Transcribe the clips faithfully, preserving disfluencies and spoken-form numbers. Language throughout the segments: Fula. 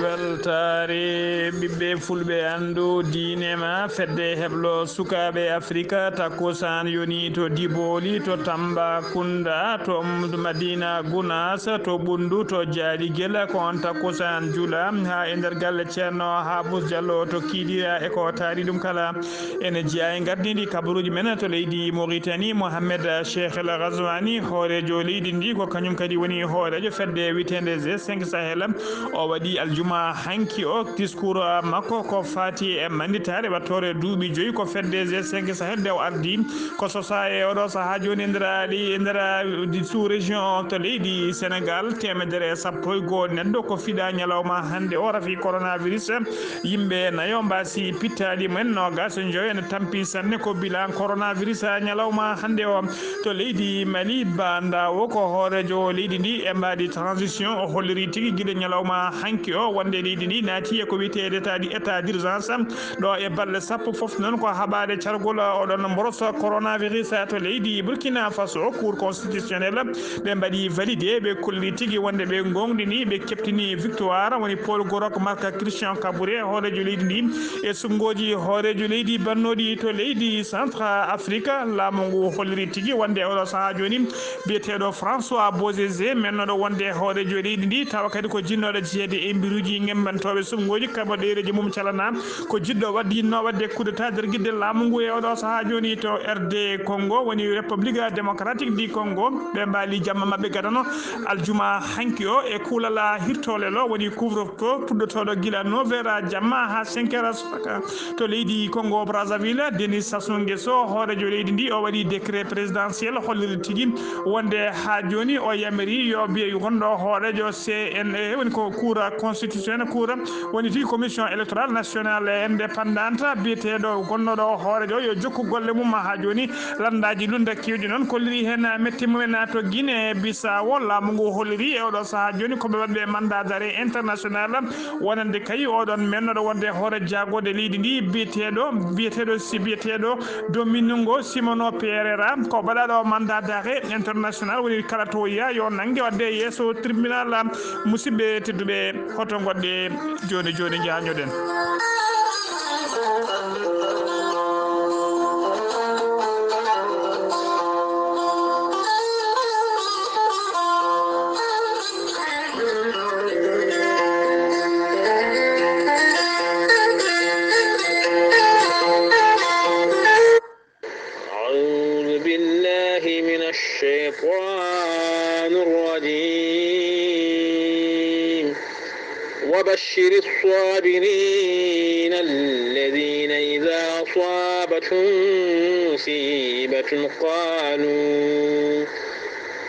Weltaare ɓiɓɓe fulɓe, anndu diine ma fedde heblo sukaaɓe Afrika. Takkusaan yoni to Diboli, to Tambacounda, to Madina Gounass, to Ɓunndu, to Jaaligel. Ko on takkusaan jula haa e nder galle Ceerno Habous Diallo to Kidira, e ko taari ɗum kala. Ene jeyaa e gardindi kabaruuji men to leydi Mauritanie, Mohamed Cheikh El Ghazouani, hooreejo leydi ndi, ko kañum kadi woni hooreejo fedde wiyeteende G cinq Sahel. O waɗi aljuma hanki o discours makko ko faati e mannditaare wattoore duuɓi joyi ko fedde G cinq Sahel nde o ardi ko sosaa e oɗo sahaa jooni e nder ley-, e nder sous-région to leydi Sénégal. Teemedere e sappo e goo neɗɗo ko fiɗaa ñalawma hannde o rafi coronavirus. Yimɓe nayo mbaasi pittaali mumen, noogaas e njoyo ene tampi sanne ko bilan coronavirus ñalawma hannde o. To leydi Mali, Ba Ndawo ko hooreejo leydi ndi e mbaadi transition, o holliri tigi gila ñalawma hanki o wonde leydi ndi naati e ko wiyetee état di-, état d'urgence. Ɗo e balɗe sappo fof noon ko haɓaade cargol oɗon mboros coronavirus to leydi Burkina Faso. Cour constitutionnel ɓe mbaɗi validé, ɓe kolli tigi wonde ɓe ngoongɗini, ɓe keɓtini victoire. Woni Paul Gorok Marc Christian Kabouré, hooreejo leydi ndi, e suɓngooji hooreejo leydi bannooɗi to leydi Centre Afrique. Laamu ngu holliri tigi wonde oɗo sahaa jooni biyeteeɗo François Bozizé, mennooɗo wonde hooreejo leydi ndi, tawa kadi ko jinnooɗo jeyeede e mbiruuji ngembantooɓe suɓngooji, kamo ɗereeji mum calana, ko jiɗɗo waɗde, yiɗnoo waɗde coup d'état dargitde laamu ngu e oɗo sahaa jooni to R D Congo, woni République Démocratique du Congo. Ɓe mbaali jamma maɓɓe gadano aljuma hanki o e kuulal hirtoolel o, woni couvre-feu puɗɗotooɗo gila neuf heures jamma haa cinq heures subaka. To leydi Congo Brazzaville, Denis Sassou Nguesso, hooreejo leydi ndi, o waɗi décret présidentiel holliri tigi wonde haa jooni o yamiri yo biye gonɗo hooreejo C N E, woni ko Cour constitutionnelle, Cour, woni tigi Commission électorale nationale indépendante, biyeteeɗo gonnoɗo hooreejo yo jokku golle mum haa jooni. Lanndaaji lunda keewɗi noon kolliri heen metti mumen to Guinée Bissau. Laamu ngu holliri e oɗo sahaa jooni ko ɓe waɗɓe mandat d'arrêt international, wonande kay oɗon mennooɗo wonde hoore jaagoode leydi ndi, biyeteeɗo, biyeteeɗo si, biyeteeɗo Domingo Simono Pereira, ko baɗaaɗo mandat d'arrêt international, woni kala to yaa yo nannge waɗde yeeso tribunal. Musidɓe tedduɓe, hoto ngoɗɗe jooni jooni, njañoɗen. أعوذ بالله من الشيطان الرجيم. وبشر الصابرين الذين إذا أصابتهم مصيبة قالوا،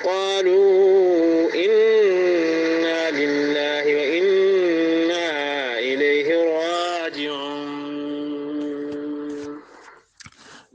قالوا إنا لله وإنا إليه راجعون.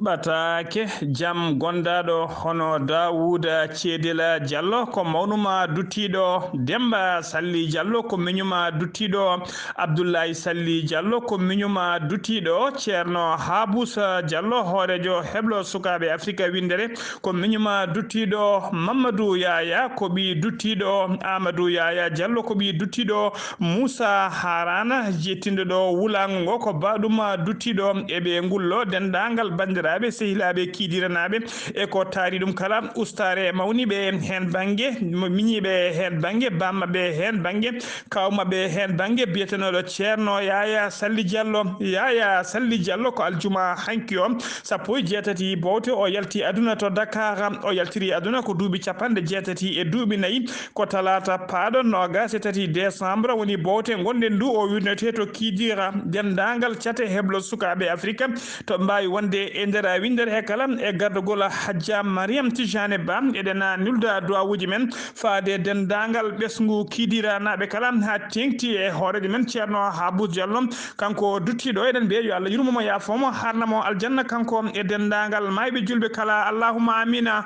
Ɓataake jam gondaaɗo hono Daawuuda Ceedila Jallo, ko mawnuma duttiiɗo. Demba Salli Jallo, ko miñuma duttiiɗo. Abdullahi Salli Jallo, ko miñuma duttiiɗo. Ceerno Habusa Jallo, hooreejo heblo sukaaɓe Afrika winndere, ko miñuma duttiiɗo. Mamadou Yaya, ko ɓii duttiiɗo. Amadou Yaya Jallo, ko ɓii duttiiɗo. Moussa Harana, jettinɗo ɗo wulaango ngo, ko baɗum duttiiɗo e ɓe ngullo, denndaangal banndiraaɓe, sehilaaɓe, kiidiranaaɓe, e ko taari ɗum kala, ustaare mawniiɓe heen bannge, miñiiɓe heen bannge, bammaɓe heen bannge, kawmaɓe heen bannge, biyetenooɗo Ceerno Yaya Salli Jallo. Yaya Salli Jallo ko aljuma hanki o, sappo e jeetati bowte, o yalti aduna to Dakar. O yaltiri aduna ko duuɓi capanɗe jeetati e duuɓi nayi. Ko talaata paaɗo noogaas e tati décembre woni bowte ngonɗen ndu o wirnetee to Kidira. Denndaangal cate heblo sukaaɓe Afrika to mbaawi wonde e nder winndere he kala e gardagol Hajja Mariam Tijane Ba. Eɗen nulda duwawuuji men faade denndaangal ɓesngu Kidiranaaɓe kala, haa teeŋti e hooreejo men Ceerno Habu Jallo. Kanko duttiiɗo, eɗen mbiya yo Allah yurmo mo, yaafo mo, harna mo aljanna, kanko e denndaangal maayɓe julɓe kala. Allahumma amina.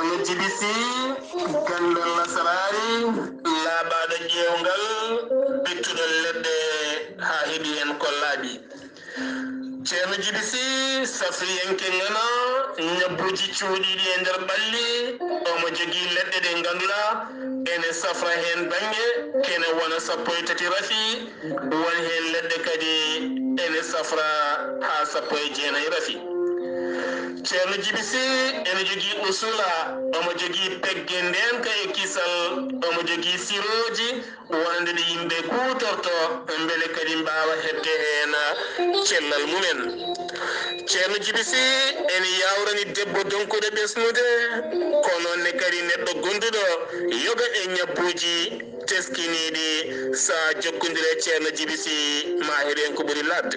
No jibisi ganndal nasaraari laaɓaaɗo ƴeewngal bettuɗo leɗɗe haa heɓi heen ko laaɓi. Ceerno Jibisi, safriyanke ngana ñabbuuji cuuɗiiɗi e nder ɓalli, omo jogii leɗɗe ɗe ngannduɗaa ene safra heen baŋŋe kene wona sappo e tati rafi, won heen leɗɗe kadi ene safra haa sappo e jeenayi rafi. Ceerno Jibisi ene jogii usula, omo jogii pegge ndeenka e kisal, omo jogii sirooji, wonande ɗo yimɓe kuutorto, mbele kadi mbaawa heɓde heen cellal mumen. Ceerno Jibisi ene yaawrani debbo donkuɗo ɓesnude, ko noon ne kadi neɗɗo gonduɗo yoga e ñabbuuji teskiniiɗi. So a jokkondire e Ceerno Jibisi, ma heɓ heen ko ɓuri laaɓde.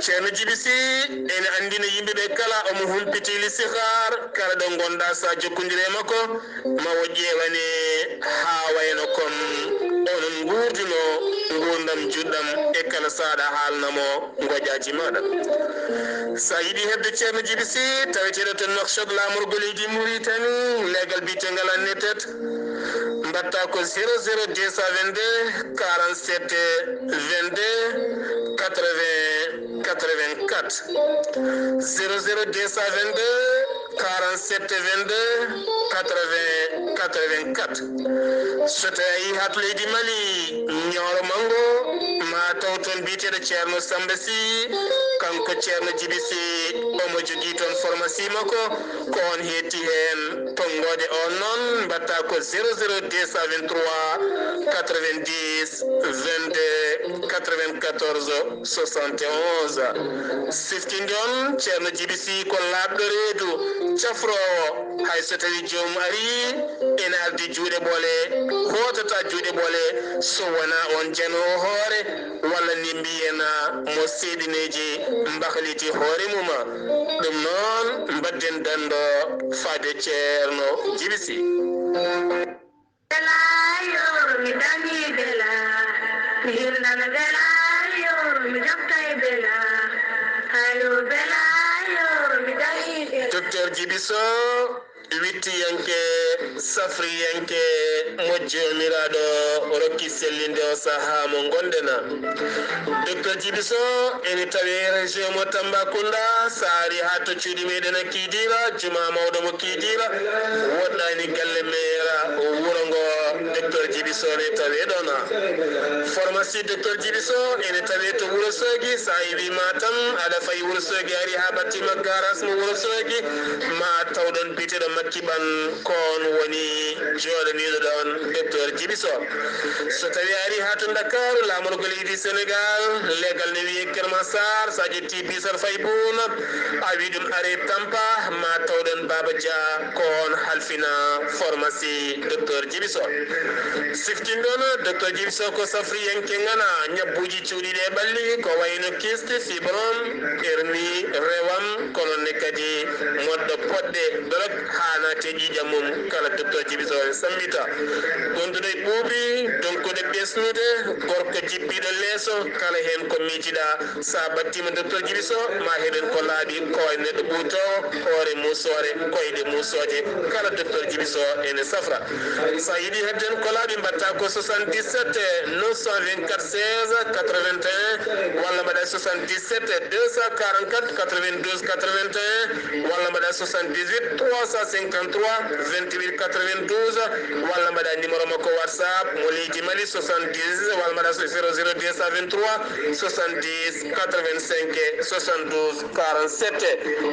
Ceerno Jibisi ene anndina yimɓe ɓe kala, omo humpiti listixaar, kala ɗo ngonɗaa so a jokkondire e makko, ma o ƴeewane haa wayno kon onon nguurduno nguurndam juɗɗam e kala saɗa haalna mo ngoƴaaji maaɗa. So a yiɗi heɓde Ceerno Jibisi, taweteeɗo to Nouakchott, laamorgo leydi Muritani, leegal biyetengal Annetet, mbaɗta ko zéro zéro deux cent vingt-deux quarante-sept vingt-deux quatre-vingts quatre-vingt-quatre. Zéro zéro deux cent vingt-deux quarante-sept vingt-deux quatre-vingts quatre-vingt-quatre. So tawi a yii haa to leydi Mali, Ñooro Manngo, ma taw toon biyeteeɗo Ceerno Samba Sy, kanko Ceerno Jibisi, omo jogii toon pharmacie makko, ko on heetti heen. Tonngoode on noon, mbaɗta ko zéro zéro deux cent vingt-trois quatre-vingt-dix vingt-deux quatre-vingt-quatorze soixante et onze. Siftinde on, Ceerno Jibisi ko laaɓɗo reedu, cafroowo, hay so tawi joomum arii, ene ardi juuɗe ɓole, hootata juuɗe ɓole, so wonaa on janoowo hoore, walla ni mbiyen mo seedineeji mbahliti hoore mum. Ɗum noon, mbadden danndo faade Ceerno Jibisi. Belaayo, mi dañi belaa, mi hirnan belaayo, mi joftay belaa. Hayo belaayo, mi dañi belaa. Docteur Jibi Sow, wittiyanke, safriyanke, mo Joomiraaɗo rokki sellinde o sahaa mo ngonɗen. Docteur Jibi Sow ene tawi région mo Tambacounda, so a ari haa to cuuɗi meɗen e Kidira, juma mawɗo mo Kidira, woɗɗani galle meera wuro ngo, Docteur Jibi Sow ne tawe ɗon. Pharmacie Docteur Jibi Sow ene tawe to Wuro Soogi, so a iwi Matam, aɗa fayi Wuro Soogi, ari haa battima garage mo Wuro Soogi, ma taw ɗon biyeteeɗo Makki Ban, ko on woni jooɗaniiɗo ɗon Docteur Jibi Sow. So tawi a ari haa to Ndakaaru, laamorgo leydi Senegal, leegal ne wiye Kër Massar, so a ƴetti bisar fay buuna, a wi ɗum are Tampa, ma taw ɗon Baba Dia, ko on halfina pharmacie Docteur Jibi Sow. Siftin ɗon, Docteur Jibi Sow ko safriyanke ngana, ñabbuuji cuuɗiiɗi e ɓalli, ko wayno kyste, fibrome, hernie, rewam, kono ne kadi moɗɗo poɗɗe, dorog, haa naate ƴiiƴam mum, kala Docteur Jibi Sow ne sammita. Gonduɗo e ɓuuɓi, donkuɗo ɓesnude, gorko jippiiɗo leeso, kala heen ko miijiɗaa, so a ɓattiima Docteur Jibi Sow, ma heɓen ko laaɓi, ko wayi neɗɗo ɓuutoowo, hoore muusoore, koyɗe muusooje, kala Docteur Jibi Sow ene safra. So a yiɗi heɓde heen ko laaɓi, mbaɗta ko soixante-dix-sept neuf cent vingt-quatre seize quatre-vingt-un, walla mbaɗa soixante-dix-sept deux cent quarante-quatre quatre-vingt-douze quatre-vingt-un, walla mbaɗa soixante-dix-huit trois cent cinquante-trois vingt-huit quatre-vingt-douze, walla mbaɗa numéro makko WhatsApp mo leydi Mali, soixante-dix, walla mbaɗa zéro zéro deux cent vingt-trois soixante-dix quatre-vingt-cinq soixante-douze quarante-sept,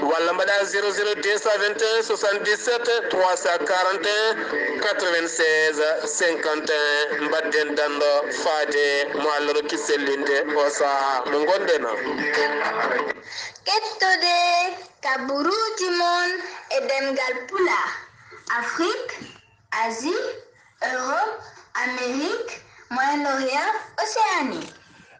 walla mbaɗa zéro zéro deux cent vingt et un soixante-dix-sept trois cent quarante et un quatre-vingt-seize cinquante et un. Mbaɗden danndo faade mo Allah rokki sellinde o sahaa mo ngonɗen. Kettude kaburuuji mon e ɗemngal Pulaar, Afrique, Asie, Europe, Amérique, Moyen-Orient, Océanie.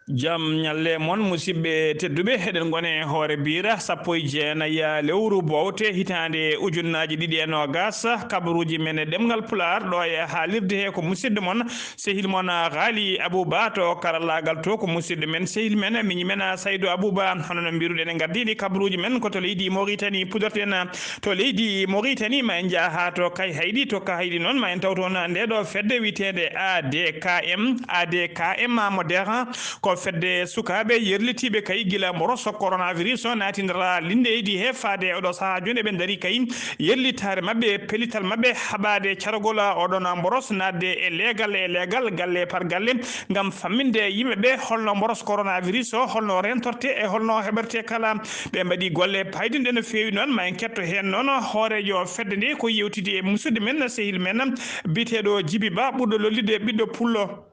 Jam ñalle mon, musidɓe tedduɓe. Eɗen ngoni e hoore biira sappo e jeenayi lewru bowte, hitaande ujunnaaji ɗiɗi e noogas. Kabaruuji men e ɗemngal Pulaar ɗo e haalirde he ko musidɗo mon, sehil mon Ghali Abouba to karallaagal to, ko musidɗo men, sehil men, miñi men Saydou Abouba. Hono no mbiruɗen, en ngardiiɗi kabaruuji men ko to leydi Mauritanie, puɗɗorten to leydi Mauritanie, ma en njaha to Kayhayɗi. To Kayhayɗi noon, ma en taw toon nde ɗo fedde wiyeteende A D K M, A D K M moderne, ko fedde sukaaɓe yerlitiiɓe kay gila mboros coronavirus o naati nder leydi he faade oɗo sahaa jooni. Eɓe ndarii kay yerlitaare maɓɓe, pellital maɓɓe, haɓaade caragol oɗon mboros, naatde e leegal e leegal, galle par galle, ngam famminde yimɓe ɓe holno mboros coronavirus o, holno rentorte e holno heɓorte kala. Ɓe mbaɗi golle paydinɗe no feewi noon. Ma en ketto heen noon hooreejo fedde nde, ko yewtidi e musidɗo men, sehil men, biyeteeɗo Jibi Ba, ɓurɗo lollude ɓiɗɗo pullo.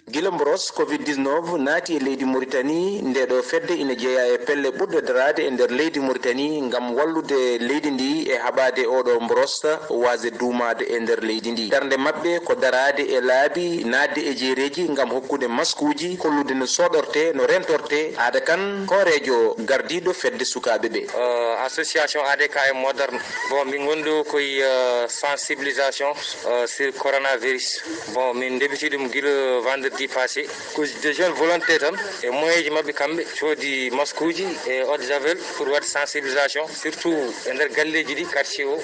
Gila mboros covid dix-neuf naati e leydi Mauritanie, nde ɗo fedde ina jeyaa e pelle ɓurɗe daraade e nder leydi Mauritanie ngam wallude leydi ndi e haɓaade oɗo mboros waasde duumaade e nder leydi ndi. Darnde maɓɓe ko daraade e laabi, naatde e jeereeji ngam hokkude maskuuji, hollude no soɗorte, no rentorte. Aada Kan, hooreejo gardiiɗo fedde sukaaɓe ɓe. Euh, association A D K M moderne. Bon, min ngondu koye, euh, sensibilisation, euh, sur coronavirus. Bon, min ndebiti ɗum gila vendredi passé. Ko des jeunes volontaires tan, e moyenji maɓɓe kamɓe, coodi maskuuji e eau de javel pour waɗde sensibilisation, surtout e nder galleeji ɗi, quartier o,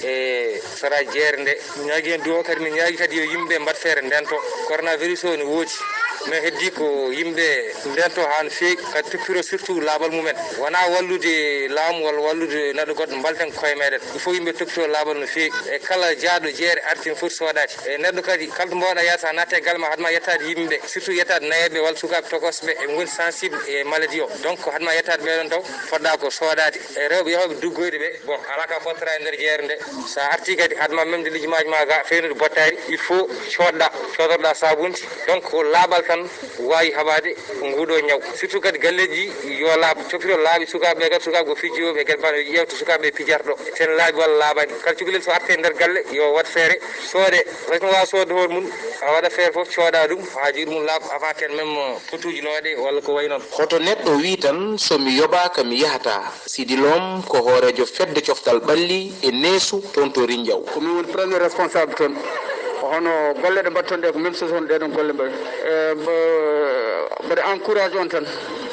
e sara jeere nde. Min ñaagi heen duwo kadi, min ñaagi kadi yo yimɓe mbaɗ feere ndento. Coronavirus o ne woodi, mais heddi ko yimɓe ndento haa no feewi, kadi toppiro surtout laaɓal mumen. Wonaa wallude laamu walla wallude neɗɗo goɗɗo, mbalten koye meɗen. Il faut yimɓe toppito laaɓal no feewi. E kala jaaɗo jeere arti no foti soodaade. E neɗɗo kadi, kala to mbaawɗa yaade, so a naatti e galle ma, haɗ ma yettaade yimɓe, surtout yettaade nayeeɓe walla sukaaɓe tokosɓe, eɓe ngoni sensible e maladie o. Donc, haɗ ma yettaade ɓeɗon taw, fotɗa ko soodaade. E rewɓe yahooɓe duggoyde ɓe, bon, alaa ka fottata e nder jeere nde. So a arti kadi, haɗ ma memde lijumaji ma ga, fewnude bottaari, il faut coodɗa, coodorɗa sabunti. Donc, ko laaɓal tan waawi haɓaade nguɗo ñaw. Surtout kadi galleeji yo laaɓ, toppito laaɓi sukaaɓe ɓe kadi, sukaaɓe ko fijooɓe kadi, mbaɗa ƴeewta sukaaɓe ɓe pijata ɗo. Ten laaɓi walla laaɓaani. Kala cukalel so arti e nder galle, yo waɗ feere, soode. Hay so waawa soodde hoore mum, a waɗa feere fof, cooda ɗum, haa juuɗe mum laaɓa, avant que même potuuji looɗe walla ko wayi noon. Hoto neɗɗo wii tan, "So mi yoɓaaka, mi yahataa." Sidi Lom ko hooreejo fedde coftal ɓalli e neesu toon to Rinjaw. Ko min woni premier responsable toon. Ko hono golle ɗe mbaɗton ɗe, ko min sosoo ɗee ɗoon golle mbaɗi. E, mbo-, mboɗo encourage on tan,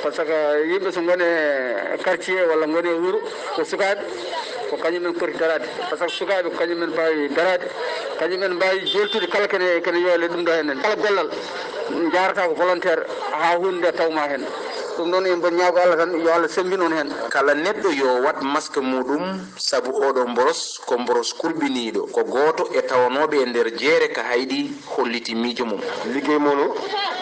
par ce que yimɓe so ngoni e quartier walla ngoni e wuro, ko sukaaɓe, ko kañum en poti daraade. Par ce que sukaaɓe ko kañum en mbaawi daraade, kañum en mbaawi joltude kala kene, kene yoole ɗum ɗo henen. Kala gollal njaarata ko volontaire haa huunde nde tawma heen. Ɗum ɗoon en mboɗo ñaago Allah tan, yo Allah semmbin on heen. Kala neɗɗo yo waɗ masque muɗum, sabu oɗo mboros ko mboros kulɓiniiɗo, ko gooto e tawanooɓe e nder jeere Kayhayɗi holliti miijo mum. Liggey mon o,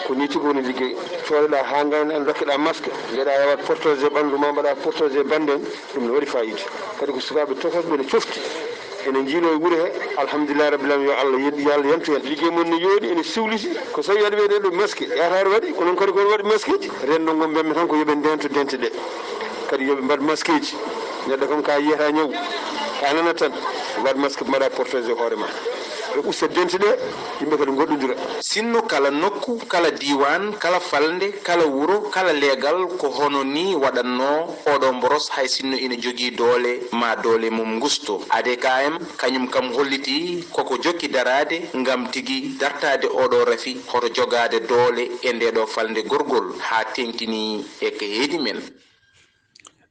ko nii tigi woni liggey. Coodoɗaa haa ngayna, ndokkeɗaa masque, mbiyeɗaa yo waɗ protégé ɓanndu ma, mbaɗa protégé banndu en, ɗum ne waɗi fayida. Kadi ko sukaaɓe tokosɓe ne cofti. Ene njiiloo e wuro he, alhamdulillahi rabbil alamin, yo Allah yed-, yo Allah yantu hen. Liggey mon ne yooɗi, ene siwliti. Ko sawi aɗa wiya ɗeɗo masque, yahata aɗa waɗi, ko noon kadi ko waɗi masqueji. Renndo ngo mbiyatmi tan ko yo ɓe ndento dente ɗe. Kadi yo ɓe mbaɗ masqueji. Neɗɗo kam ka yiyata ñaw, ka nanat tan, mbaɗ masque, mbaɗa protégé hoore ma. Ɓe usta dente ɗe, yimɓe kadi ngoɗɗodira. Sinno kala nokku, kala diiwaan, kala falnde, kala wuro, kala leegal, ko hono nii waɗatnoo oɗo mboros, hay sinno ina jogii doole, ma doole mum ngusto. A D K M kañum kam holliti koko jokki daraade ngam tigi dartaade oɗo rafi, hoto jogaade doole e ndeeɗo falnde gorgol, haa teeŋtini e ko heedi men.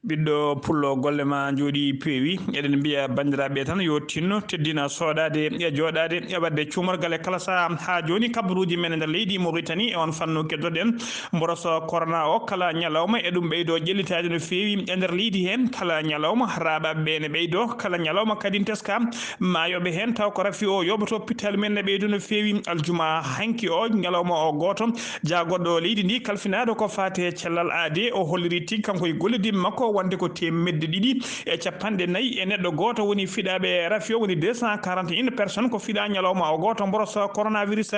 Ɓiɗɗo pullo, golle ma njooɗi peewi. Eɗen mbiya banndiraaɓe tan yo tinno teddina soɗaade e jooɗaade e waɗde cuumorgal e kala sahaa. Haa jooni kabaruuji men e nder leydi Mauritanie e on fannu keddoɗen mboros corona o kala ñalawma e ɗum ɓeydo ƴellitaade no feewi e nder leydi heen. Kala ñalawma raaɓaaɓe ɓe ne ɓeydo, kala ñalawma kadi teska maayooɓe heen, taw ko rafi o yooɓoto pital men ne ɓeydo no feewi. Aljuma hanki o ñalawma o gooto, jaagorɗo leydi ndi kalfinaaɗo ko faati e cellal aade, o holliri tigi kanko e gollidinɓe makko wonde ko teemedde ɗiɗi e capanɗe nayi e neɗɗo gooto woni fiɗaaɓe rafi o, woni deux cent quarante et un personnes ko fiɗaa ñalawma o gooto mboros coronavirus.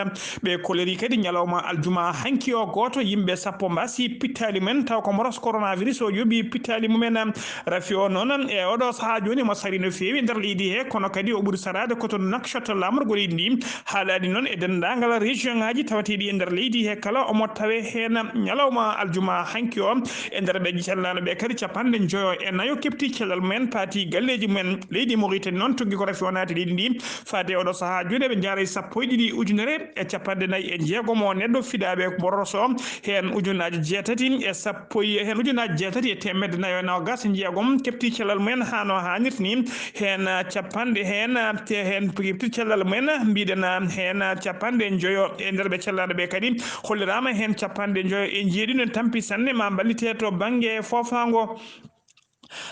Ɓe kolori kadi ñalawma aljuma hanki o gooto, yimɓe sappo mbasi pittaali mumen, taw ko mboros coronavirus o yoɓi pittaali mumen. Rafi o noon e oɗo sahaa jooni mo sari no feewi nder leydi he, kono kadi o ɓuri saraade ko to Nouakchott, laamorgo leydi ndi. Haalani noon e denndaangal région ngaji tawateeɗi e nder leydi he kala, omo tawe heen ñalawma aljuma hanki o. E nder ɓe cellaaɗo ɓe kadi, capanɗe njoyo e nayo kepti cellal mumen, paati galleeji mumen. Leydi Mauritanie noon tuggi ko rafi o naati leydi ndi. Faade oɗo sahaa jooni, ɓe njaaray sappo e ɗiɗi ujunere e capanɗe nayi e jeegom o neɗɗo fiɗaaɓe mboros o. Heen ujunnaaji jeetati e sappo, heen ujunnaaji jeetati e teemedde nayo e noogaas e jeegom kepti cellal mumen haa no haanirta ni. Heen, ah, capanɗe, heen, ah, te-, heen kepti cellal mumen, mbiɗen, ah, heen, ah, capanɗe njoyo e nder ɓe cellaaɗo ɓe kadi holliraama heen capanɗe njoyo e jeeɗiɗo ne tampi sanne ma mballite to bannge foofaango.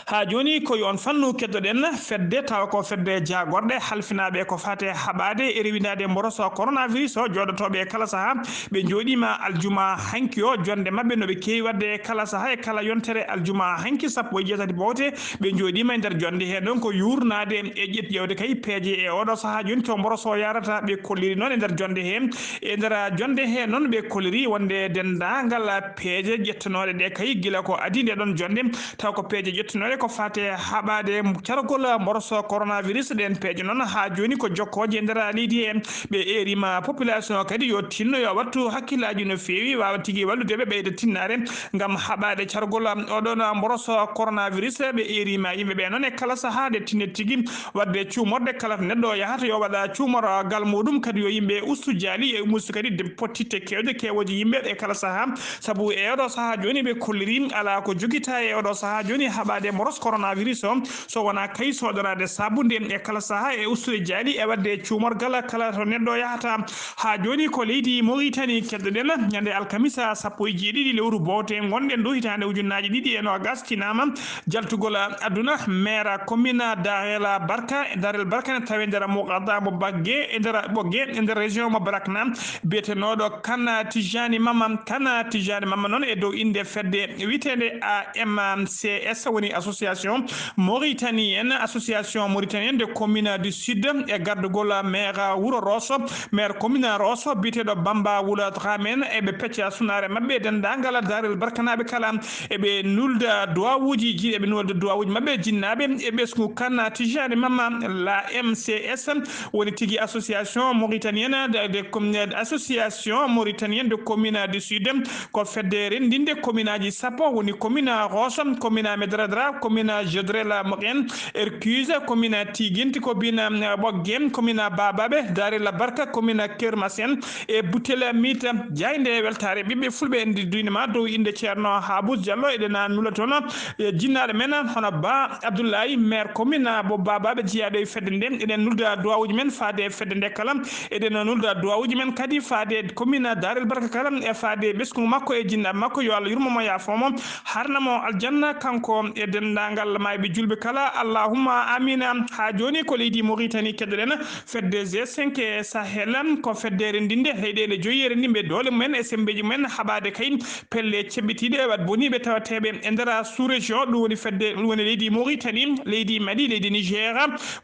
Haa jooni, ko e oon fannu keddoɗen fedde, tawa ko fedde jaagorɗe halfinaaɓe ko faati e haɓaade e rewindaade mboros coronavirus o, jooɗotooɓe e kala sahaa, ɓe njooɗiima aljuma hanki o, jonnde maɓɓe no ɓe keewi waɗde e kala sahaa e kala yontere aljuma hanki, sappo e jeetati bowte, ɓe njooɗiima e nder jonnde hee. Ɗoon ko yuurnaade e ƴet-, ƴeewde kay peeje e oɗo sahaa jooni to mboros o yaarata, ɓe kolliri noon e nder jonnde hee. E nder jonnde hee noon, ɓe kolliri wonde denndaangal peeje ƴettanooɗe ɗe kay gila ko adii nde ɗoon jonnde, taw ko peeje ƴettanooɗe ko faati e haɓaade cargol mboros coronavirus. Ɗeen peeje noon haa jooni ko jokkooje e nder leydi he. Ɓe eeriima population o kadi yo tinno, yo wattu hakkillaaji no feewi, waawa tigi wallude ɓe ɓeyda tinnaare ngam haɓaade cargol oɗon mboros coronavirus. Ɓe eeriima yimɓe ɓe noon e kala sahaa nde tinnet tigi waɗde cuumorde kala to neɗɗo yahata yo waɗa cuumorgal muɗum, kadi yo yimɓe ustu jaali e mustu kadi de-, pottitte kewde kewooji yimɓe e kala sahaa. Sabu e oɗo sahaa jooni ɓe kolliri alaa ko jogita e oɗo sahaa jooni haɓaade mboros coronavirus o, so wonaa kay soodanaade saabunde e kala sahaa e ustude jaali e waɗde cuumorgal kala to neɗɗo yahata. Haa jooni ko leydi Mauritanie keddoɗen, ñande alkamisa sappo e jeeɗiɗi lewru bowte ngonɗen ɗo hitaande ujunnaaji ɗiɗi e noogaas tinaama jaltugol aduna. Maire commune Darel Barka, Darel Barka ne tawe nder muqadda mo Bagge, e nder Ɓogge, e nder région mo Barakna, biyetenooɗo Kana Tijani Mama. Kana Tijani Mama noon e dow innde fedde wiyeteende A M C S, woni association mauritanienne, association mauritanienne de commune du Sud, e gardugol maire wuro Rosso, maire commune Rosso, biyeteeɗo Bamba Wula Dramé, eɓe pecca sunaare maɓɓe e denndaangal Darel Barkanaaɓe kala. Eɓe nulda duwawuuji, ji-, eɓe nulda duwawuuji maɓɓe, jinnaaɓe, e ɓesngu Kana Tijani Mama, la M C S, woni tigi association mauritanienne de, de commune, association mauritanienne de commune du Sud, ko fedde renndinde commune aji sappo, woni commune Rosso, commune Medradra, commune Jedrela Moken, Ercuse, commune Tiginti, commune Ɓogge, commune Babaɓe, Darel Barka, commune Kermasen, e Butel Mita. Jaaynde e weltaare ɓiɓɓe fulɓe en duyni ma dow innde Ceerno Haabus Jallo. Eɗen nula toon, e jinnaaɗo men hono Ba Abdoulaye, maire commune Bo Babaɓe, jeyaaɗo e fedde nde. Eɗen nulda duwawuuji men faade e fedde nde kala. Eɗen nulda duwawuuji men kadi faade commune Darel Barka kala, e faade ɓesngu makko e jinnaaɓe makko, yo Allah yurmo mo, yaafo mo, harna mo aljanna, kanko e denndaangal maayɓe julɓe kala. Allahumma amina. Haa jooni ko leydi Mauritanie keddoɗen. Fedde G cinq e Sahel, ko fedde renndinde leyɗeele joyi e renndinɓe doole mumen e semmbeeji mumen haɓaade kay pelle ceɓɓitiiɗe e waɗ boniiɓe tawateeɓe e nder sous-région. Ɗum woni fedde, ɗum woni leydi Mauritanie, leydi Mali, leydi Niger,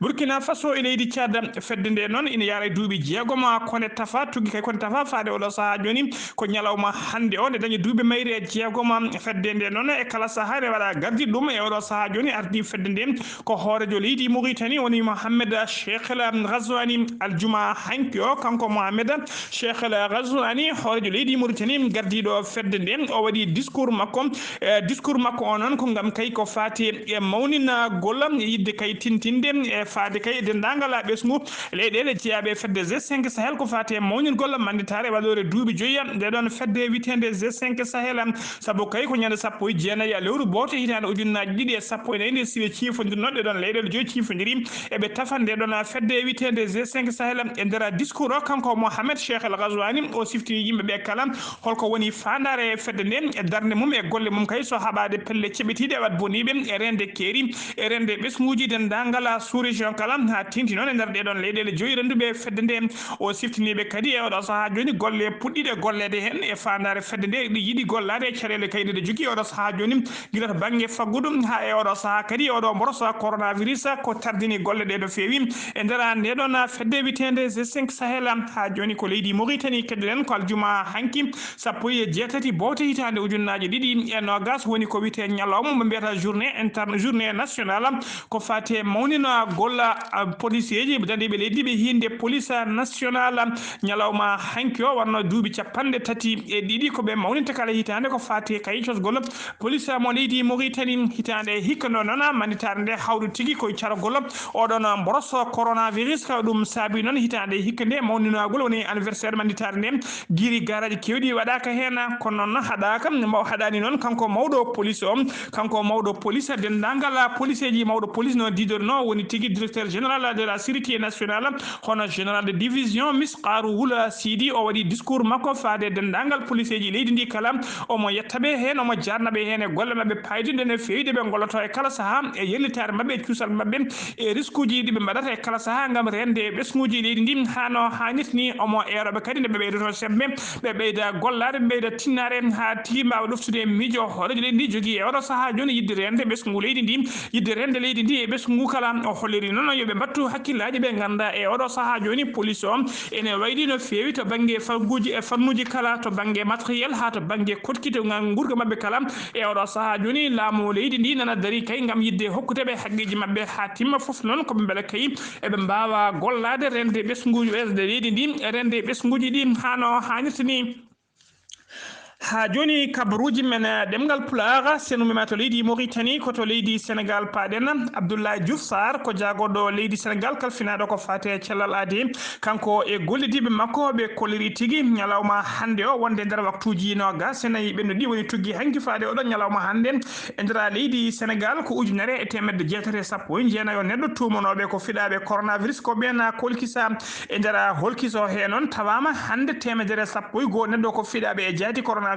Burkina Faso e leydi Tchad. Fedde nde noon ina yaara e duuɓi jeegom ko nde tafa, tuggi kay ko nde tafa faade oɗo sahaa jooni. Ko ñalawma hannde o nde dañi duuɓi mayre e jeegom. Fedde nde noon e kala sahaa ene waɗa gardiiɗo ɗum. E oɗo sahaa jooni ardii fedde nde ko hooreejo leydi Mauritanie, woni Mohamed Cheikh El Ghazouani. Aljuma hanki o, kanko Mohamed Cheikh El Ghazouani, hooreejo leydi Mauritanie, gardiiɗo fedde nde, o waɗi discours makko. E discours makko o noon ko ngam kay ko faati e mawninagol, yiɗde kay tintinde e faade kay e denndaangal ɓesngu leyɗeele jeyaaɓe e fedde G cinq Sahel, ko faati e mawningol mannitaare waɗoore duuɓi joyi nde ɗoon fedde wiyeteende G cinq Sahel. Sabu kay ko ñande sappo e jeenayi lewru bowte hitaande ujunnaaji ɗiɗi e sappo e nayi nde siɓe ciifondirnoo, ɗe ɗoon leyɗeele joyi ciifondiri, eɓe tafa nde ɗoon fedde wiyeteende G cinq Sahel. E nder discours o, kanko Mohamed Cheikh El Ghazouani, o sifti yimɓe ɓe kala holko woni faandaare fedde nde, e darnde mum e golle mum kay so haɓaade pelle ceɓitiiɗe e waɗ boniiɓe, e reende keeri, e reende ɓesnguuji denndaangal sous-région kala, haa teeŋti noon e nder ɗee ɗoon leyɗeele joyi rennduɓe fedde nde. O siftini ɓe kadi e oɗo sahaa jooni golle puɗɗiiɗe golleede heen e faandaare fedde nde, ɗi yiɗi gollaade e caɗeele kay nde jogii oɗo sahaa jooni, gila to bannge faggudu, Haa e oɗo sahaa kadi, oɗo mboroso coronavirus ko tardini golle ɗe no feewi e nder nde ɗon fedde wiyeteende G cinq Sahel. Haa jooni ko leydi Mauritanie keɗoɗen ko aljuma hanki, sappo e jeetati bowte hitaande ujunnaaje ɗiɗi e noogas, woni ko wiyetee ñalawma mo mbiyata journée interne, journée nationale, ko faati e mawninagol, ah, policeeji daandiiɓe leydi ndi ɓe hiinde police nationale. Ñalawma hanki o wonno duuɓi capanɗe tati e ɗiɗi ko ɓe mawninta kala hitaande ko faati e kayitosgol police mo leydi Mauritanie. Hitaande hikka ndo noon, mannitaare nde hawri tigi koye caragol oɗon mboroso coronavirus, ko ɗum saabi noon hitaande hikka nde mawninagol woni anniversaire mannitaare nde. Giri garaaji keewɗi waɗaaka heen, kono noon haɗaaka, mbo haɗaani noon kanko mawɗo police o. Kanko mawɗo police, denndaangal policeeji mawɗo police no diidorno woni tigi directeur général de la sécurité nationale, hono général de division Misqaaru Wula Siidi. O waɗi discours makko faade denndaangal policeeji leydi ndi kala. Omo yetta ɓe heen, omo jaarna ɓe heen e golle maɓɓe paayɗinɗe no feewi ɗe ɓe ngolloto e kala sahaa e yellitaare maɓɓe e cuusal maɓɓe e riskuuji ɗi ɓe mbaɗata e kala sahaa ngam reende ɓesnguuji leydi ndi haa no haanirta ni. Omo eeroɓe kadi nde ɓe ɓeydoto semmbe, ɓe ɓeyda gollaade, ɓe ɓeyda tinnaare haa tigi mbaawa ɗoftude miijo hooreejo leydi ndi jogii e oɗo sahaa jooni yiɗde reende ɓesngu leydi ndi, yiɗde reende leydi ndi e ɓesngu kala. O holliri noon yo ɓe mbattu hakkillaaji, ɓe ngannda e oɗo sahaa jooni police o ene wayli no feewi to bannge fannuuji e fannuuji kala, to bannge matériel haa to bannge koɗkite ngal nguurka maɓɓe kala. E oɗo sahaa jooni laamu leydi ndi nana darii kay ngam yiɗde hokkude ɓe haqqeeji maɓɓe haa timma, fof noon ko ɓe mbela kay eɓe mbaawa gollaade reende ɓesnguuji, ɓesde leydi ndi, reende ɓesnguuji ɗi haa no haanirta ni. Haa jooni kabaruuji men, eh, ɗemngal Pulaar, so en ummiima to leydi Mauritanie, ko to leydi Senegaal paaɗen. Abdoulaye Diouf Sarr ko jaagorɗo leydi Senegaal kalfinaaɗo ko faati e cellal aadi. Kanko e gollidiiɓe makko ɓe kolliri tigi ñalawma hannde o wonde nder waktuuji noogas e nayi ɓennuɗi woni tuggi hanki faade oɗo ñalawma hannde. E nder leydi Senegaal ko ujunere e teemedde jeetati e sappo e jeenayo neɗɗo tuumanooɓe ko fiɗaaɓe coronavirus ko ɓeen kolkisa. E nder holkiso he noon tawaama hannde teemedere sappo e goo neɗɗo ko fiɗaaɓe e jaati coronavirus.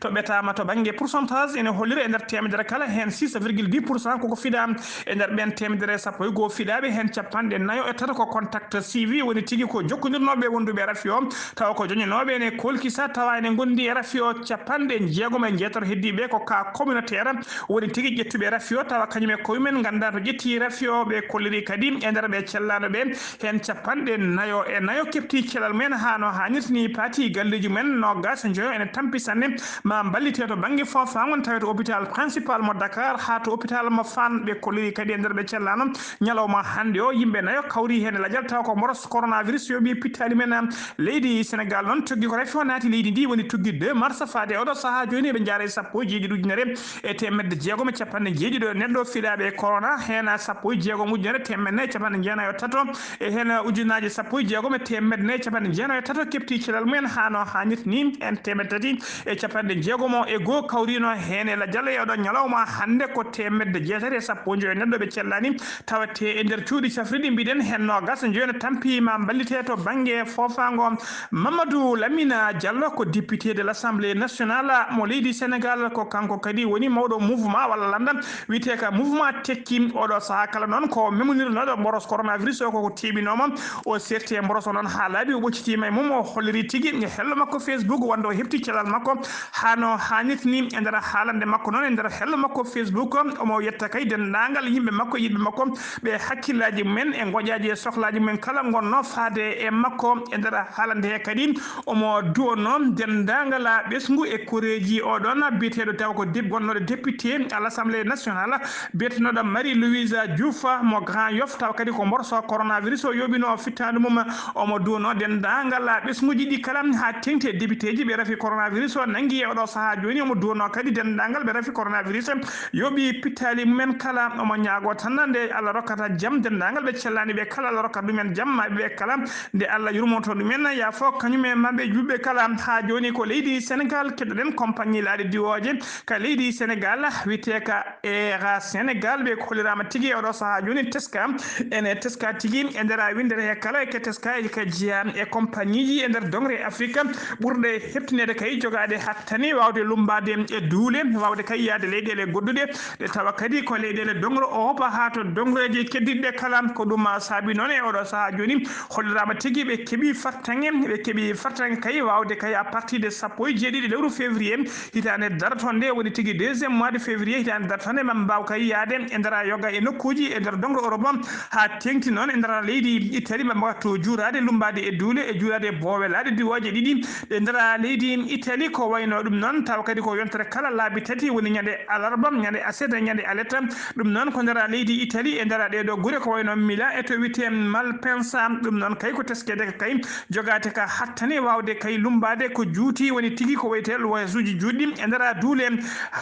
To ɓetaama to bannge pourcentage ene hollira e nder teemedere kala heen six virgule dix pour cent koko fiɗaa. E nder ɓeen teemedere sappo e goo fiɗaaɓe heen capanɗe nayo e tato ko contact suivi, woni tigi ko jokkondirnooɓe wonduɓe rafi o, tawa ko joñanooɓe ene kolkisa, tawa ene ngondi e rafi o. Capanɗe jeegom e jeetati heddiiɓe ko cas communautaire, woni tigi ƴettuɓe rafi o, tawa kañum e koye mumen nganndaa to ƴetti rafi o. Ɓe kolliri kadi e nder ɓe cellaano ɓe, heen capanɗe nayo e nayo keɓti cellal mumen haa no haanirta ni, paati galleeji mumen noogas e njoyo ene tampi sanne, ma mballite to bannge foofaango, tawa to hôpital principal mo Dakar haa to hôpital mo Fann. Ɓe kolliri kadi e nder ɓe cellaano ñalawma hannde o, yimɓe nayo kawri heen e lajal, tawa ko mboros coronavirus yooɓi pittaali men. Leydi Senegaal noon tuggi ko rafi o naati leydi ndi, woni tuggi deux mars faade oɗo sahaa jooni, eɓe njaara e sappo e jeeɗiɗi ujunere e teemedde jeegom e capanɗe jeeɗiɗo neɗɗo fiɗaaɓe e corona, heen sappo e jeegom ujunere teemedde nayi e capanɗe jeenayo e tato, e heen ujunnaaje sappo e jeegom e teemedde nayi e capanɗe jeenayo e tato keɓti cellal mumen haa no haanirta ni. En teemedde tati e capanɗe jeegom e goo kawrino heen e lajal e oɗo ñalawma hannde ko teemedde jeetati e sappo e njoyo neɗɗo ɓe cellaani tawetee e nder cuuɗi cafriɗi, mbiɗen heen noogas e njoyo ne tampi ma mballite to bannge foofaango. Mamadou Lamine Diallo ko député de l'Assemblée nationale mo leydi Senegaal, ko kanko kadi woni mawɗo mouvement walla lannda wiyetee ka mouvement Tekki. Oɗo sahaa kala noon ko memonirnooɗo mboros coronavirus o, koko teeɓinooma. O serti e mboros o noon haa laaɓi, o ɓoccitiima e mum, o holliri tigi e hello makko Facebook wonde o heɓti cellal makko haa no haanirta ni. E nder haalande makko noon e nder hello makko Facebook, omo yetta kay denndaangal yimɓe makko, yiɗɓe makko, ɓe hakkillaaji mumen e ngoƴaaji e sohlaaji mumen kala ngonno faade e makko. E nder haalande he kadi omo duwonno denndaangal ɓesngu e koreeji oɗon biyeteeɗo tawa ko dep-, wonnoɗo député à l'Assemblée nationale, biyeteeɗo Marie Louise Diouf mo Grand Yoff, tawa kadi ko mborso coronavirus o yooɓino fittaandu mum. Omo duwonno denndaangal ɓesnguuji ɗi kala haa teŋti e députéji ɓe rafi coronavirus o nanngi e oɗo sahaa jooni. Omo duwonno kadi denndaangal ɓe rafi coronavirus yooɓi pittaali mumen kala. Omo ñaagoo tan nde Allah rokkata jam denndaangal ɓe cellaani ɓe kala, Allah rokkat ɗumen jam, maaɓe ɓe kala nde Allah yurmoto ɗumen, yaafo kañum e maɓɓe juulɓe kala. Haa jooni ko leydi Senegaal keɗoɗen compagnie laaɗe diwooje ka leydi Senegaal, wiyetee ka Air Senegaal, ɓe holliraama tigi e oɗo sahaa jooni teska, ene teska tigi e nder winndere he kala, eke teska, eke jeyaa e compagnieji e nder doŋre Afrique ɓurɗe heɓtineede kay jogaade hattani waawde lummbaade e duule, waawde kay yahde leyɗeele goɗɗuɗe, ɗe tawa kadi ko leyɗeele dongro o hopa haa to dongreeji keddiɗɗe kala. Ko ɗum saabi noon e oɗo sahaa jooni, holliraama tigi ɓe keɓi fartaŋŋe, ɓe keɓi fartaŋŋe kay waawde kay à partir de sappo e jeeɗiɗi lewru février hitaande darto nde, woni tigi deuxième mois de février hitaande darto nde, maa mbaaw kay yahde e nder yoga e nokkuuji e nder dongro Europe, haa teeŋti noon e nder leydi Italie, maa wattu juuraade, lummbaade e duule e juuraade e boowe laaɗe diwooje ɗiɗi. E nder leydi Italie ko wayno ɗum noon, tawa kadi ko yontere kala laabi tati, woni ñande alarba, ñande aset, ñande alet. Ɗum noon ko nder leydi Italie, e nder ɗee ɗoo gure ko wayno Milan, e to wiyetee Malpensa. Ɗum noon kay ko teskeede ka kay jogaade ka hattani waawde kay lummbaade ko juuti, woni tigi ko wiyetee loyesuuji juutɗi e nder duule.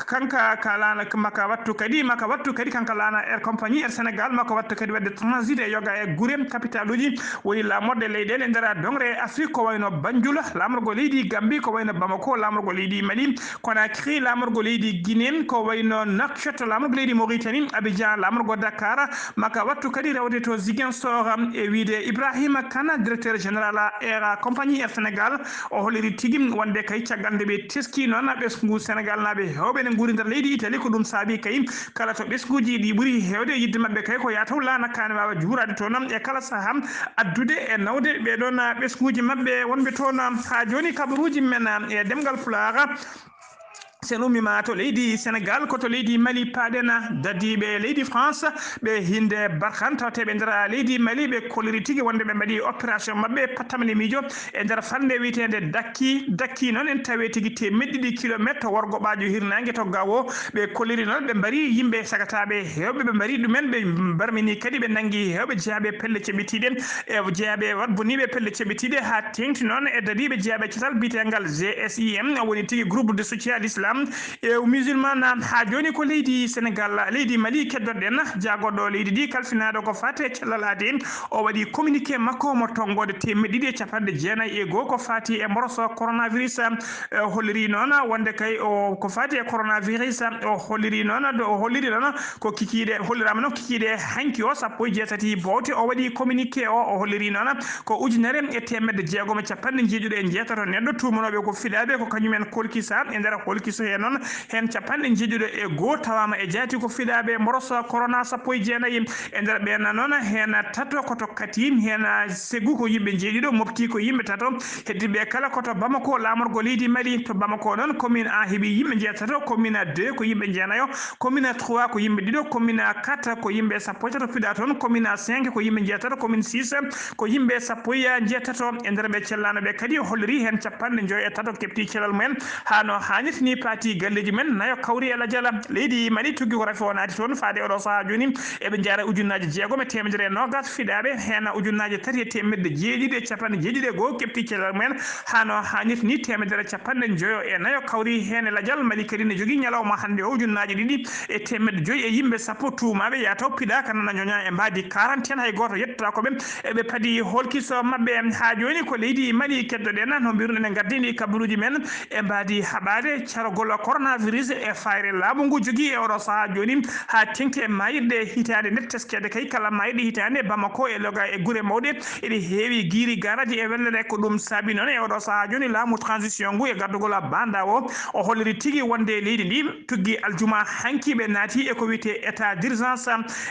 Kanka ka laana, maka wattu kadi, maka wattu kadi kanka laana Air Compagnie, Air Sénégal, maka wattu kadi waɗde transit e yoga e gure capitaluuji woni laamorde leyɗeele nder dongre Afrique, ko wayno Banjul, laamorgo leydi Gambie, ko wayno Bamako, laamorgo leydi Mali, Conakry, laamorgo leydi Guinée, ko wayno Nouakchott, laamorgo leydi Mauritanie, Abidjan, laamorgo Dakar, maka wattu kadi rewde to Ziguinchor, e wiyde Ibrahima Kane, directeur général Air Compagnie Air Sénégal, o holliri tigi wonde kay caggal nde ɓe teski noon ɓesngu Sénégal naaɓe heewɓe ne nguuri nder leydi Italie, ko ɗum saabi kay kala to ɓesnguuji ɗi ɓuri heewde yiɗde maɓɓe kay ko yataw laana kaane waawa juuraade toon e kala sahaa, addude e nawde ɓee ɗoon ɓesnguuji maɓɓe wonɓe toon. Haa jooni kabaruuji men e ɗemngal Pulaar, so en ummiima to leydi Sénégal, ko to leydi Mali paaɗen, dadiiɓe leydi France, ɓe hinde Barkhane, tawteeɓe nder leydi Mali, ɓe kolliri tigi wonde ɓe mbaɗi opération maɓɓe pattamle miijo e nder falnde wiyeteende Dakki. Dakki noon en tawi tigi teemeɗɗe ɗiɗi kilometre to worgo ɓaajo hirnaange to Gao. Ɓe kolliri noon ɓe mbari yimɓe sagataaɓe heewɓe, ɓe mbari ɗumen, ɓe mbarmini kadi ɓe nanngi heewɓe jeyaaɓe pelle ceɓitiiɗe, e jeyaaɓe waɗboniiɓe pelle ceɓitiiɗe, haa teeŋti noon e dadiiɓe jeyaaɓe catal biyeteengal G S I M, woni tigi groupe de soutien à l'islam et aux musulmans. Haa jooni ko leydi Sénégal, leydi Mali keddoɗen, jaagoɗo leydi ndi kalfinaaɗo ko faati e cellal aade, o waɗi communiqué makko mo tonngoode teemeɗɗe ɗiɗi e capanɗe jeenayi e goo ko faati e mboroso coronavirus. E, o holliri noon wonde kay o ko faati e coronavirus, o holliri noon, o holliri noon ko kikiiɗe, holliraama noon kikiiɗe hanki o sappo e jeetati bowte, o waɗi communiqué o, o holliri noon ko ujunere e teemedde jeegom e capanɗe njeeɗiɗo e njeetato neɗɗo tuumanooɓe ko fiɗaaɓe ko kañumen kolkisa. E nder kolkiso hee noon, heen capanɗe njeeɗiɗo e goo tawaama e jaati ko fiɗaaɓe mboroso corona sappo e jeenayi. E nder ɓeen noon, heen tato ko to Kati, heen Segu ko yimɓe njeeɗiɗo, Mopti ko yimɓe tato, heddiiɓe kala ko to Bamako, laamorgo leydi Mali. To Bamako noon, commune un heɓi yimɓe njeetato, commune deux ko yimɓe jeenayo, commune trois ko yimɓe ɗiɗo, commune quatre ko yimɓe sappo e tato piɗaa toon, commune cinq ko yimɓe njeetato, commune six ko yimɓe sappo e njeetato. E nder ɓe cellaano ɓe kadi, o holliri heen capanɗe njoyo e tato keɓti cellal mumen, haa no haanirta ni paati galleeji men, nayo kawri e lajal. Leydi Mali tuggi ko rafi o naati toon faade oɗo sahaa jooni, eɓe njaara ujunnaaji jeegom e teemedere e noogas fiɗaaɓe, heen ujunnaaji tati e teemedde jeeɗiɗi e capanɗe jeeɗiɗi e goo keɓti cellal mumen, haa no haanirta ni teemedere capanɗe njoyo e nayo kawri heen e lajal. Mali kadi ne jogii ñalawma hannde o ujunnaaji ɗiɗi e teemedde joyi e yimɓe sappo tuumaaɓe yataw piɗaa ka nana ñoña e mbaadi quarantaine, hay gooto yettaako ɓe. Eɓe padi holkiso maɓɓe. Haa jooni ko leydi Mali keddoɗen, no mbiruɗen e gardini kabaruuji men, e mbaadi haɓaade carogol coronavirus e fayre laamu ngu jogii e oɗo sahaa jooni, haa teŋti e maayirɗe hitaande nde teskeede kay kala maayirɗe hitaande Bamako e loga e gure mawɗe, eɗe heewi giiri gaaraaji e wellere. Ko ɗum saabi noon e oɗo sahaa jooni laamu transition ngu e gardugol banda o, o holliri tigi wonde leydi ndi tuggi aljuma hanki ɓe naati e ko wiyetee état d'urgence.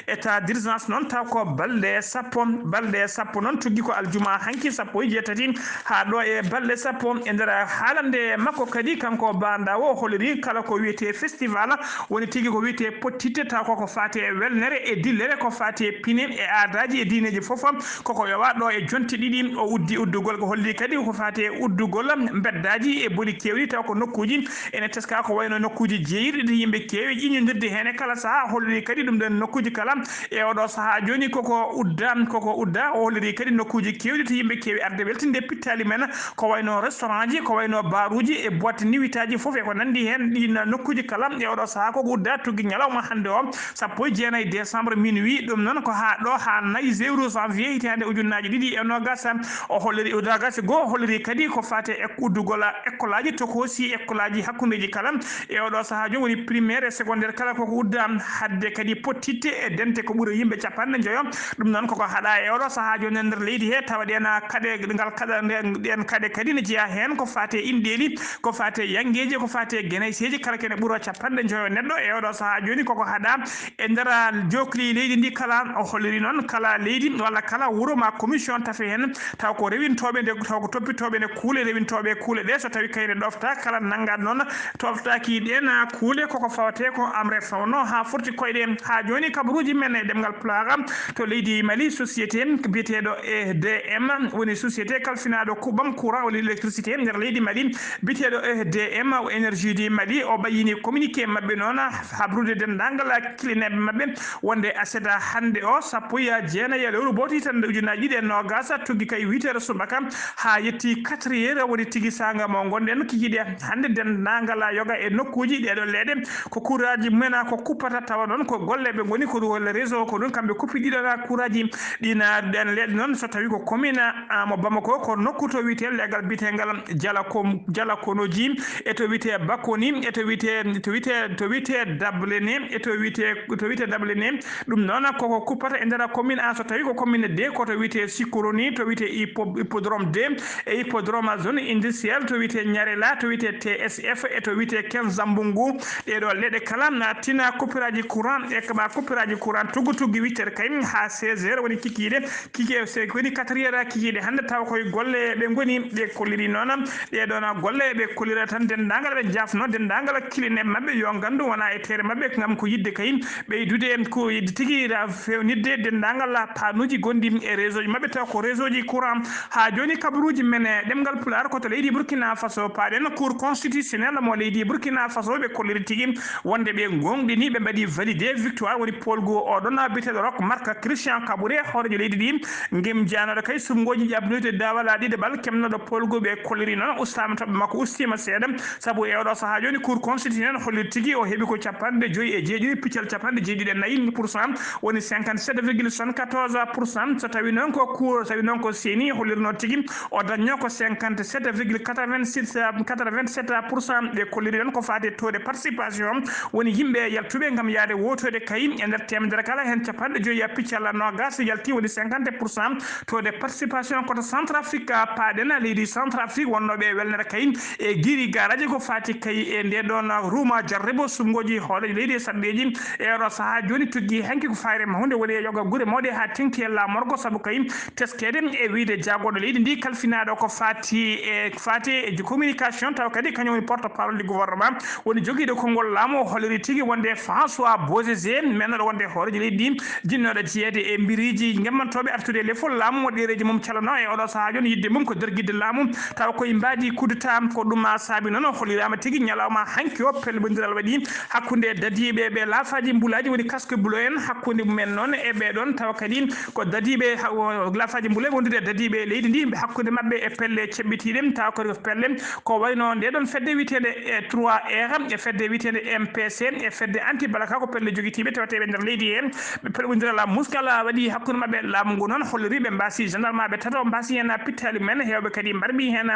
État d'urgence noon taw ko balɗe sappo, balɗe sappo noon tuggi ko aljuma hanki sappo e jeetati haa ɗo e balɗe sappo. E nder haalande makko kadi kanko banda o holliri kala ko wiyetee festival, woni tigi ko wiyetee pottitte taw koko faati e welnere e dillere, ko faati e pine e aadaaji e diineeji fof, koko yowa ɗo e jonte ɗiɗi. O uddi uddugol, ko holli kadi ko faati e uddugol mbeddaaji e boli keewɗi taw ko nokkuuji ene teska ko wayno nokkuuji jeeyirɗi ɗi yimɓe keewi ƴiññondirde heen e kala sahaa. Holliri kadi ɗum ɗon nokkuuji kala e oɗo sahaa jooni koko udda, koko udda. O holliri kadi nokkuuji keewɗi to yimɓe keewi arde weltinde pittaali men, ko wayno restaurant ji, ko wayno baaruuji e boîte nuitaaji fof e ko nanndi Ndi heen ɗiin nokkuuji kala e oɗo sahaa ko udda tuggi ñalawma hannde o, sappo e jeenayi décembre minuit. Ɗum noon ko haa ɗo, haa nayi lewru janvier hitaande ujunnaaji ɗiɗi e noogas. O holliri, noogas e goo, o holliri kadi ko faati e uddugol ekkolaaji, tokoosi ekkolaaji hakkundeeji kala e oɗo sahaa jooni, woni primaire e secondaire kala, koko udda. Hadde kadi pottitte e dente ko ɓuri yimɓe capanɗe njoyo. Ɗum noon koko haɗa e oɗo sahaa jooni e nder leydi he, tawa ɗen kaɗe, ngal kaɗa, ɗen kaɗe kadi ne jeyaa heen ko faati e inɗeeli, ko faati e yanngeeji, ko faati e genayseeji, kala kene ɓura capanɗe njoyo neɗɗo e oɗo sahaa jooni koko haɗa e nder jookli leydi ndi kala. O holliri noon kala leydi walla kala wuro ma commission tafe heen, taw ko rewintooɓe nde, taw ko toppitooɓe nde kuule, rewintooɓe kuule ɗe, so tawi kayre ɗofta kala nannga noon toftaaki ɗen kuule, koko fawte ko amre fawno haa forti koyɗe. Haa jooni kabaruuji men e ɗemngal Pulaar to leydi Mali, société biyeteeɗo E D M, woni société kalfinaaɗo kubam courant walla électricité nder leydi Mali, biyeteeɗo E D M, o Énergie du Mali, o ɓayyini communiqué maɓɓe noon habrude denndaangal kilineeɓe maɓɓe wonde aset hannde o, sappo e jeenayi lewru bowti tan ujunnaaji ɗiɗi e noogas, tuggi kay huit heures subaka haa yetti quatre heures, woni tigi saanga mo ngonɗen kikiiɗe hannde, denndaangal yoga e nokkuuji ɗeeɗo leeɗe ko kuuraaji mumen ko kuppata, tawa noon ko golleeɓe ngoni ko ɗum walla réseau, ko ɗum kamɓe kuppi ɗiɗo kuuraaji ɗi na ɗen leeɗe noon. So tawi ko commune, ah, mo Bamako, ko nokku to wiyetee leegal biyeteengal Jala Kom-, Jala Konoji, e to wiyetee Bakoni, e to wiyetee, to wiyetee, to wiyetee Dablene, e to wiyetee, to wiyetee Dablene. Ɗum noon koko kuppata e nder commune A. So tawi ko commune D, ko to wiyetee Sikoroni, to wiyetee hippo-, hippodrome deux, e hippodrome zone industrielle, to wiyetee Ñarela, to wiyetee T S F, e to wiyetee Kenzambungu. Ɗeeɗo leeɗe kala na tina coupuraaji courant, e kama coupuraaji courant tuggu tuggi wittere kay haa seize heures, woni kikiiɗe, kiki, se woni quatre heures kikiiɗe hannde, taw koye golle ɓe ngoni. Ɓe kolliri noon ɗeeɗo na golle ɓe kollira tan denndaangal, ɓe njaafno denndaangal kilineeɓe maɓɓe yo nganndu wona e tere maɓɓe, ngam ko yiɗde kay ɓeydude ko yiɗde tigi ra fewnitde denndaangal panuuji gonɗi e réseau ji maɓɓe, taw ko réseau ji courant. Haa jooni kabaruuji men e ɗemngal Pulaar ko to leydi Burkina Faso paaɗen, Cour constitutionnelle mo leydi Burkina Faso ɓe kolliri tigi wonde ɓe ngoongɗini, ɓe mbaɗi validé victoire, woni poolgu oɗon biyeteeɗo Roch Marc Christian Kaboré, hooreejo leydi ndi, ngam jaanooɗo kay suɓngooji ƴaɓɓinoyde daawal ɗiɗaɓal, kemnooɗo poolgu. Ɓe kolliri noon ustaama toɓɓe makko, ustiima seeɗa, sabu e oɗo sahaa jooni Cour constitutionnelle holliri tigi o heɓi ko capanɗe joyi e jeeɗiɗi piccal capanɗe jeeɗiɗi e nayi pour cent, woni cinquante-sept virgule soixante-quatorze pour cent. So tawi noon ko Cour, tawi noon ko C E N I hollirno tigi, o dañno ko cinquante-sept virgule quatre-vingt-six, quatre-vingt-sept pour cent. Ɓe kolliri noon ko faati e taux de participation, woni yimɓe yaltuɓe ngam yahde wootoyde kay e nder teemedere kala heen capanɗe joyi e piccal noogas yalti, woni cinquante pour cent. Taux de participation ko to Centrafrique paaɗen, leydi Centrafrique wonnooɓe e welnere kay e giri garaaji ko faati kay e nde ɗon ruuma jarribo suɓngooji hooreejo leydi e sarɗeeji. E oɗo sahaa jooni tuggi hanki ko fayre mawnde woni e yoga gure mawɗe haa teŋti e laamorgo, sabu kay teskeede e wiyde jaagorɗo leydi ndi kalfinaaɗo ko faati e, faati e communication, tawa kadi kañum woni porte parole du gouvernement, woni jogiiɗo konngol laamu, o holliri tigi wonde François Bozizé, mennoɗo wonde hooreejo leydi ndi, jinnooɗo jeyeede e mbiriiji ngemmantooɓe artude e lefol laamu, mo ɗereeji mum calano e oɗo sahaa jooni, yiɗde mum ko dargidde laamu, tawa koye mbaadi coup d'État. Ko ɗum saabi noon o holliraama tigi ñalawma hanki o, pelɓondiral waɗi hakkunde dadiiɓe ɓe laafaaji mbulaaji, woni casque bleu en, hakkunde mumen noon e ɓee ɗoon, tawa kadi ko dadiiɓe ha-, o, laafaaji mbulaaji wondude e dadiiɓe leydi ndi, hakkunde maɓɓe e pelle ceɓɓitiiɗe, tawa kadi ko pelle ko wayno nde ɗon fedde wiyeteende e trois R, e fedde wiyeteende M P C, e fedde anti-balaka, ko pelle jogitiiɓe tawateeɓe nder leydi he. Ɓe pelɓondira la muskala waɗi hakkunde maɓɓe. Laamu ngu noon holliri ɓe mbaasi gendarme ɓe tato, mbaasi heen pittaali mumen, heewɓe kadi mbarmi heen,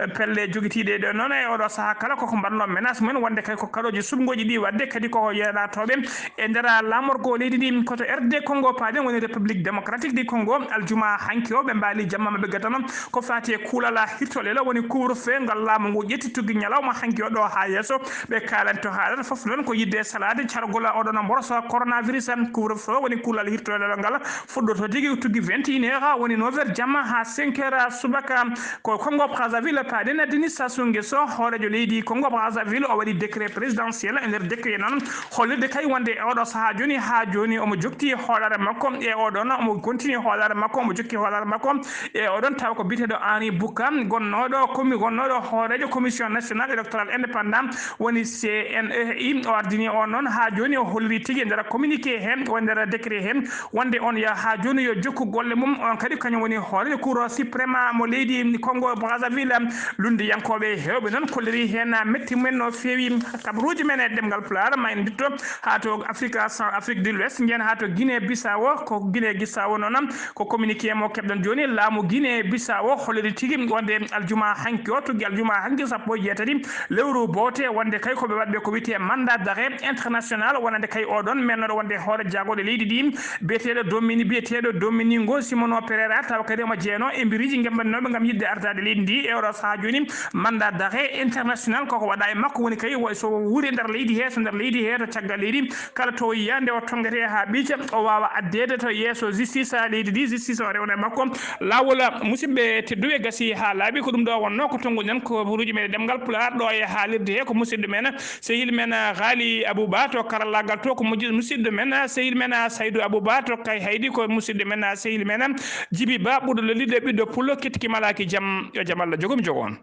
eh, pelle jogitiiɗe ɗo noon e oɗo sahaa kala koko mbaɗno menace mumen wonde kay ko karooji suɓngooji ɗi waɗde kadi koko yeeɗatooɓe e nder laamorgo leydi ndi. Ko to R D Congo paaɗen, woni République Démocratique du Congo, aljuma hanki o ɓe mbaali jamma maɓɓe gadano ko faati e kuulal hirtolel, woni couvre-feu ngal laamu ngu ƴetti tuggi ñalawma hanki o ɗo haa yeeso. Ɓe kaalanto haalata fof noon ko yiɗde salaade cargol oɗon mboroso coronavirus. Couvre-feu woni kuulal hirtolel ngal fuɗɗoto tigi tuggi vingt et une heures, woni neuf heures jamma haa cinq heures subaka. Ko Congo Brazzaville paaɗen, Denis Sassou Nguesso, hooreejo leydi Congo Brazzaville, o waɗi décret présidentiel. E nder décret noon hollirde kay wonde e oɗo sahaa jooni haa jooni omo jokki hoolaare makko e oɗon, omo continue hoolaare makko, omo jokki hoolaare makko e oɗon, tawa ko biyeteeɗo Henri Bouka, gonnooɗo commi-, gonnooɗo hooreejo Commission Nationale Électorale Indépendant, woni C N E I, o ardini on noon haa jooni o holliri tigi e nder communiqué he, o nder décret he, wonde on yaha haa jooni yo jokku golle mum. On kadi kañum woni hooreejo Cour suprême mo leydi Congo Brazzaville. Lunndiyankooɓe heewɓe noon kolliri heen Timmen no feewi kabaruuji men e ɗemngal Pulaar, ma en ndutto haa to Afrique, Afrique de l'Ouest, njiyen haa to Guinée Bissau. Ko Guinée Bissau noon, ko communiqué mo keɓɗen jooni, laamu Guinée Bissau holliri tigi wonde aljuma hanki o, tuggi aljuma hanki sappo e jeetati lewru boote, wonde kay ko ɓe waɗɓe ko wiyetee mandat d'arrêt international, wonande kay oɗon mennoɗo wonde hoore jaagorɗe leydi ndi, biyeteeɗo Domini-, biyeteeɗo Domingo Simono Pereira, tawa kadi omo jeenoo e mbiriiji ngembanɗinooɓe ngam yiɗde ardaade leydi ndi e oɗo sahaa jooni. Mandat d'arrêt international koko waɗa e makko, woni kay wa-, so wuuri nder leydi he, so nder leydi he to caggal leydi, kala to yiya nde o tongete haa ɓiica, o waawa addeede to yeeso justice leydi ndi, justice o rewna e makko laawol. Musidɓe tedduɓe, gasi haa laaɓi, ko ɗum ɗo wonno ko tonnguɗen ko buruuji men e ɗemngal Pulaar ɗo e haalirde he, ko musidɗo men, sehil men, Ghali Abouba to karallaagal to, ko muji-, musidɗo men, sehil men, Saydou Abouba to Kay Haydi, ko musidɗo men, sehil men, Jibi Ba ɓurɗo lolliɗo ɓiɗɗo pullo, kettiki malaaki jam, yo jam Allah jogo mi jogo on.